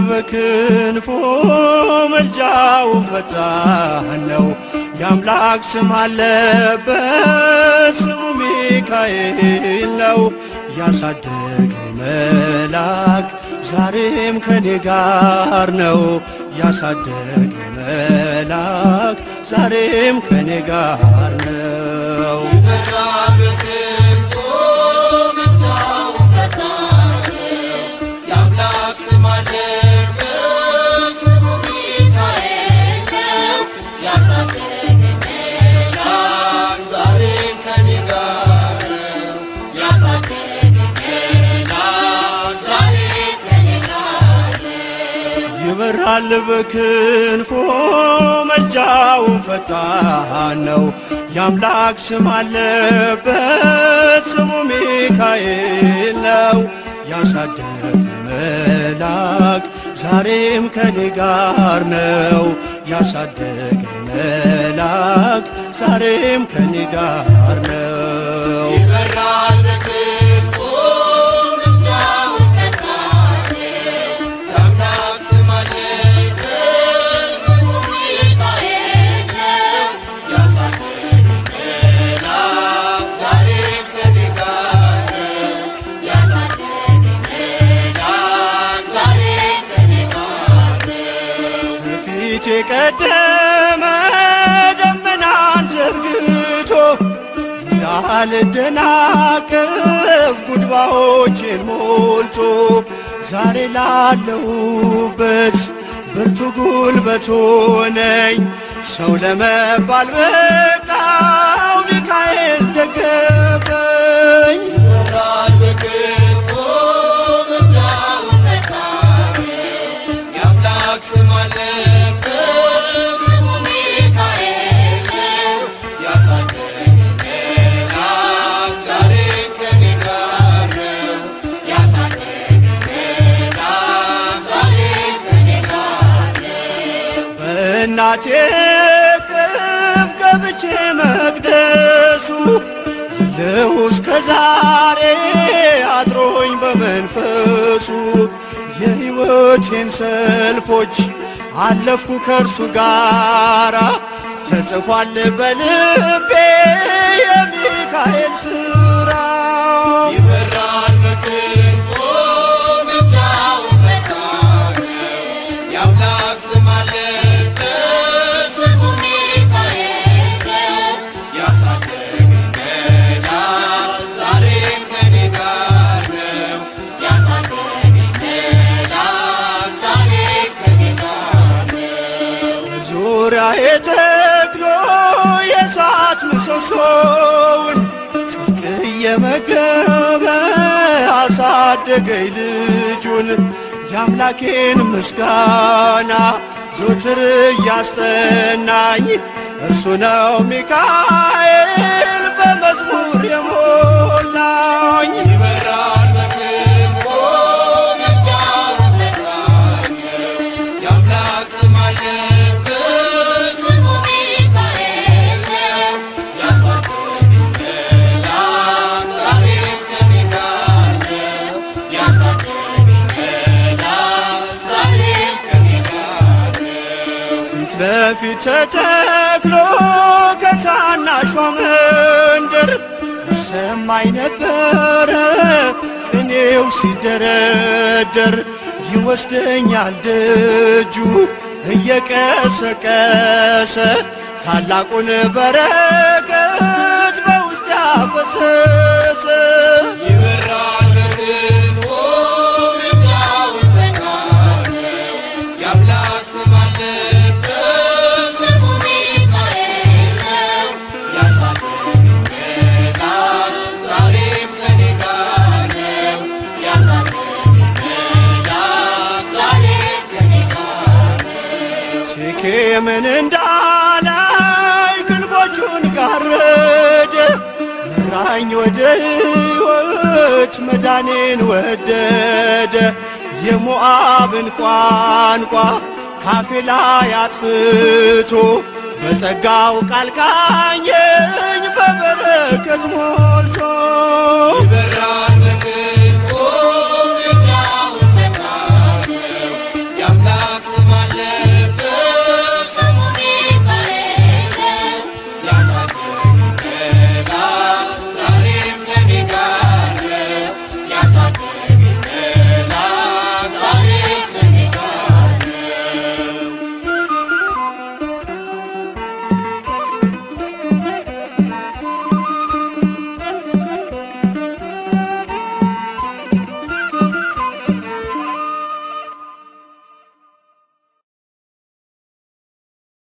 በክንፎ መልጃውን ፈጣን ነው። የአምላክ ስም አለበት ስሙ ሚካኤል ነው። ያሳደገኝ መልአክ ዛሬም ከኔ ጋር ነው። ያሳደገኝ መልአክ ዛሬም ከኔ ጋር ነው። ይበራል በክንፉ ምልጃው ፈጣን የአምላክ ስም አለበት ስሙ ሚካኤል ነው። ያሳደገኝ መልአክ ዛሬም ከኔ ጋር ነው። ያሳደገኝ መልአክ ዛሬም ከኔ ጋር ነው። ይበራል በክንፎ መልጃውን ፈጣን ነው። የአምላክ ስም አለበት ስሙ ሚካኤል ነው። ያሳደገኝ መልአክ ዛሬም ከኔ ጋር ነው። ያሳደገኝ መልአክ ዛሬም ከኔ ጋር ነው። ይበራል በክንፉ ምልጃው ፈጣን የአምላክ ስም አለበት ስሙ ሚካኤል ነው። ያሳደገኝ መልአክ ዛሬም ከኔ ጋር ነው። ያሳደገኝ መልአክ ዛሬም ከኔ ጋር ነው። ከፊቴ ቀደመ ደመናን ዘርግቶ እንዳልደናቀፍ ጉድባዎቼን ሞልቶ ዛሬ ላለሁበት ብርቱ ጉልበት ሆነኝ። ሰው ለመባል በቃው ሚካኤል ደገፈኝ። ይበራል በክንፉ ምልጃው ፈጣን የአምላክ ስም አለበት ስሙ ሚካኤል ነው። ያሳደገኝ መልአክ ዛሬም ከኔ ጋር ነው። ያሳደገኝ መልአክ ዛሬም ከኔ ጋር ነው። በእናቴ እቅፍ ገብቼ መቅደሱ ልሁ እስከ ዛሬ አድሮኝ በመንፈሱ የሕይወቴን ሰልፎች አለፍኩ ከእርሱ ጋራ ተጽፏል በልቤ የሚካኤል ሥራ። ይበራል በክንፉ ምልጃው ፈጣን የአምላክ ስም አለበት ስሙ ሚካኤል ነው። ያሳደገኝ መልአክ ዛሬም ከኔ ጋር ነው። ያሳደገኝ መልአክ ዛሬም ከኔ ጋር ነው። ዙሪያዬ ተክሎ የእሳት ምሰሶውን ጽድቅ እየመገበ አሳደገኝ ልጁን። የአምላኬን ምስጋና ዞትር እያስጠናኝ እርሱ ነው ሚካኤል በመዝሙር የሞላኝ። ይበራል በክንፉ ምልጃው ፈጣን የአምላክ ስም አለበት ስሙ ሚካኤል ነው። ያሳደገኝ መልአክ ዛሬም ከኔ ጋር ነው። ያሳደገኝ መልአክ ዛሬም ከኔ ጋር ነው። ፊት ለፊት ተተክሎ ከታናሿ መንደር ይሰማኝ ነበረ ቅኔው ሲደረደር ይወስደኛል ደጁ እየቀሰቀሰ ታላቁን በረከት በውስጥ ያፈሰሰ። ይበራል በክንፉ ምልጃው ፈጣን የአምላክ ስም አለበት ስሙ ሚካኤል ነው። ያሳደገኝ መልአክ ዛሬም ከኔ ጋር ነው። ያሳደገኝ መልአክ ዛሬም ከኔ ጋር ነው። ሴኬምን እንዳላይ ክንፎቹን ጋረደ መራኝ ወደ ሕይወት መዳኔን ወደደ። የሞዓብን ቋንቋ ካፌ ላይ አጥፍቶ በጸጋው ቃል ቃኘኝ በበረከት ሞልቶ። ይበራል